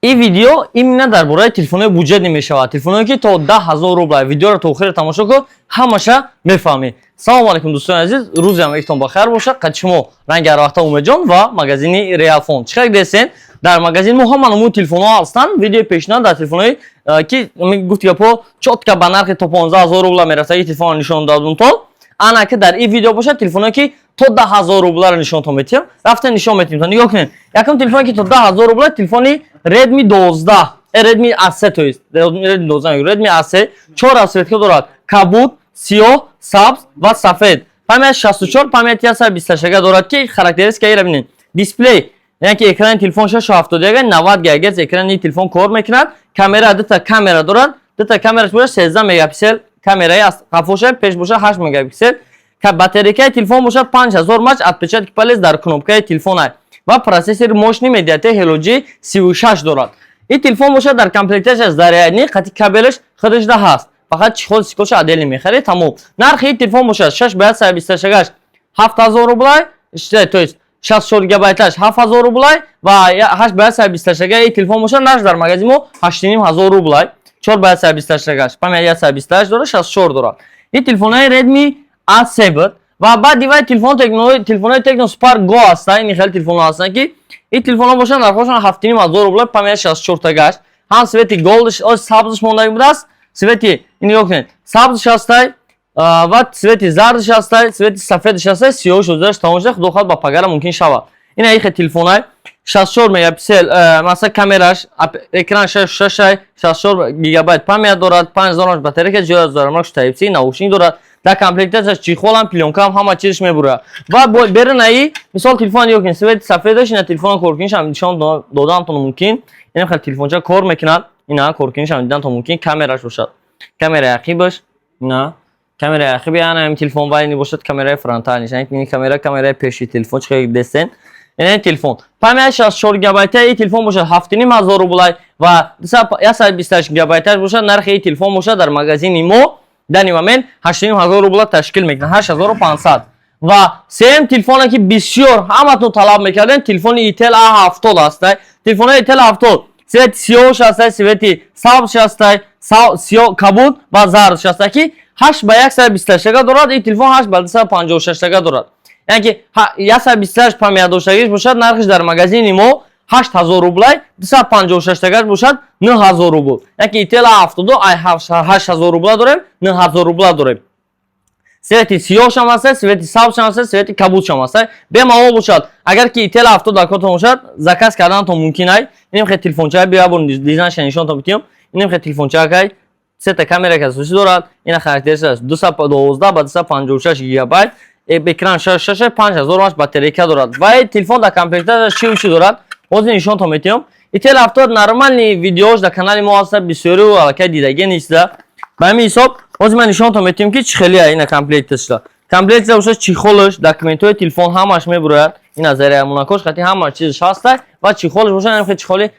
Ин видео именно дар бораи телефонҳои бюджетный мешавад, телефонҳое, ки то 10 000 рубла. Видеоро то охира тамошо кун, ҳамаша мефаҳмӣ. Салому алайкум, дӯстони азиз, рӯзи ҳамагитон бахайр бошад. Қад шумо ранги ҳарвақта Умедҷон ва магазини Реалфон. Чӣ хел десен, дар магазин мо ҳама намуди телефонҳо ҳастанд. Видеои пешина дар телефонҳои, ки гуфти гапо, чётко ба нархи то 15 000 рубла мерасаги телефонро нишон додум. То ана ки дар ин видео бошад, телефонҳое, ки то 10 000 рубларо нишонтон метиҳам, рафта нишон метиҳем. То нигоҳ кунед, якум телефоне, ки то 10 000 рубла, телефони Redmi 12, Redmi A3, то есть Redmi 12, Redmi A3 чор расцветка дорад: кабуд, сиёҳ, сабз ва сафед. Память 64, памяти 128 дорад, ки характеристикаира бинед. Дисплей, яъне ки экрани телефон 6,71, 90 ггц экрани телефон кор мекунад. Камера, дута камера дорад, дута камераш бошад 13 мегапиксел камераи қафоша, пеш бошад 8 мегапиксел. Батарейкаи телефон бошад 5000 мАч, отпечатки палец дар кнопкаи телефон ва процессори мощный MediaTek Helio G36 дорад. Ин телефон бошад, дар комплектацияш зарядный қати кабелаш худашда ҳаст, фақат чехол, сикоша отдельно мехаред, тамом. Нархи ин телефон бошад 6 ба 128 7000 рублай, то есть 64 гигабайташ 7000 рублай ва 8 ба 128 ин телефон бошад, нарх дар магазин мо 8500 рублай. 4 ба 128, память 128 дорад, 64 дорад. Ин телефонҳои Redmi A3 буд. Ва баъди вай телефон телефонҳои Tecno Spark Go ҳастанд. Ин хеле телефонҳо ҳастанд, ки ин телефонҳо бошанд, нархҳошон 7500 рубла, память 64 тагаш, ҳам цвети голдш, сабзш мондаги будааст. Цвети ин нигоҳ кунед, сабзш ҳастай ва цвети зардш ҳастай, цвети сафедш ҳастай, сиёҳш озаш тамом шуда, худо хоҳад, ба пагара мумкин шавад. Ин ихе телефонай 64 мегапиксел, масалан, камераш, экран 6,6, 64 гигабайт память дорад, 5000 батарейка, зиёд аз дорам, Type C, наушник дорад. Дар комплектацияш чехолам, плёнкам, ҳама чизш мебурад. Ва берунаи мисол телефон нигоҳ кунед, цвети сафедаш. Ина телефон коркунишам нишон додамтон мумкин. Ина хел телефонча кор мекунад, ина коркунишам дидамтон мумкин. Камераш бошад, камераи ақибаш, ина камераи ақиби ана ҳамин телефон ва ини бошад камераи фронтальныйш, ин камера, камераи пеши телефон. Чӣ дестен, ина ин телефон память 64 гигабайта ин телефон бошад 7500 рублай ва 128 гигабайташ бошад, нархи ин телефон бошад дар магазини мо данный момент 8500 рубла ташкил мекунад, 8500. Ва сеюм телефоне, ки бисёр ҳаматон талаб мекардем, телефони Itel A70 ҳастай. Телефонои Itel A70 цвети сиёҳш ҳастай, цвети сабзш ҳастай, сиёҳ, кабуд ва зардш ҳастай, ки 8 ба 128 дорад. Ин телефон 8 ба 256 дорад, яъне ки 128 память доштагиш бошад, нархиш дар магазини мо 8000 рублай, 256 бошад 9000 рубл. Яъне ки Itel A72 ай 8000 рубла дорем, 9000 рубла дорем. Цвети сиёҳшам ҳастай, цвети сабзшам ҳастай, цвети кабудшам ҳастай. Бемалол бошад, агар ки Itel A70 дар кортон бошад, заказ карданатон мумкин ай. Инем хел телефонча, бия бор дизайнша нишонтон битиём. Инем хел телефончаакай, сета камера ки асосӣ дорад. Ина характеристикаш 212 ба 256 гигабайт, экран 6,6, 5000 мАч батарейка дорад. Ва телефон дар комплектацияш чӣ чӣ дорад, ҳозир нишонтон метиҳам. Itel 70 нормальный видеош дар канали мо ҳаста, бисёру аллакай дидаги неста. Ба ҳамин ҳисоб ҳозир ман нишонтон метиҳам, ки чӣ хелия ина комплекташда. Комплектия бошад, чехолаш, документҳои телефон ҳамаш мебурояд, ина зарямонакош қати ҳама чизаш ҳаста. Ва чехолаш бошад, ин чехоли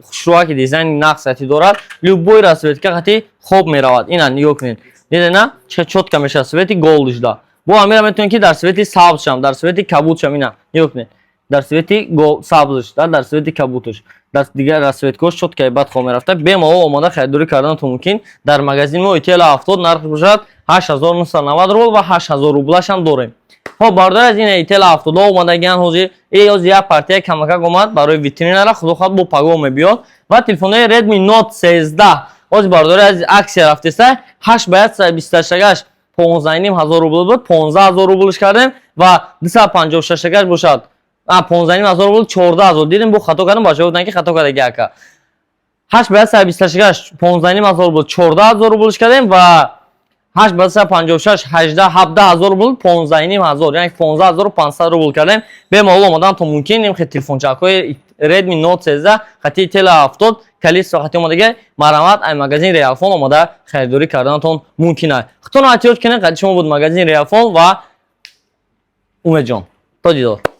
хушрӯаки, дизайни нақс қати дорад, любой расцветка қати хоб меравад. Ина нигоҳ кунед, диде на чӣ чётко мешавад цвети голдишда. Бо ҳамира метавонед, ки дар цвети сабзшам, дар цвети кабудшам. Ина нигоҳ кунед, дар цвети сабзш, дар цвети кабудаш, дар дигар расцветкош чёткаи бад хоб мерафта. Бемалол омода харидорӣ карданатон мумкин дар магазини мо. Itel 70 нархш бошад 8990 рубл ва 8000 рублашам дорем. Хоб, бародар, аз ин Itel 70 омадагиан ҳозир, ҳозир як партия камакак омад барои витринара, худо хоҳад, бо паго мебиёд. Ва телефонҳои Redmi Note 13 ҳозир, бародари азиз, акция рафтеста. 8 ба 128 15,5 ҳазор рубл буд, 15 000 рублш кардем ва 256 бошад 15,5 ҳазор рубл, 14 000. Дидем, бо хато кардем, бачаҳо гуфтанд, ки хато кардаги, ака. 8 ба 128 15,5 ҳазор буд, 14 000 рублш кардем ва 8 ба 256 18, 17 000 рубл, 15,5 ҳазор, яъне 15 500 рубл кардем. Бемалол омадан то мумкин. Ин хел телефончакҳои Redmi Note 13 хати Itel 70 количество хати омадаги, марҳамат, ай магазин Реалфон омада харидорӣ карданатон мумкин аст. Худтонро эҳтиёт кунед. Қади шумо буд магазин Реалфон ва Умедҷон. То дидор.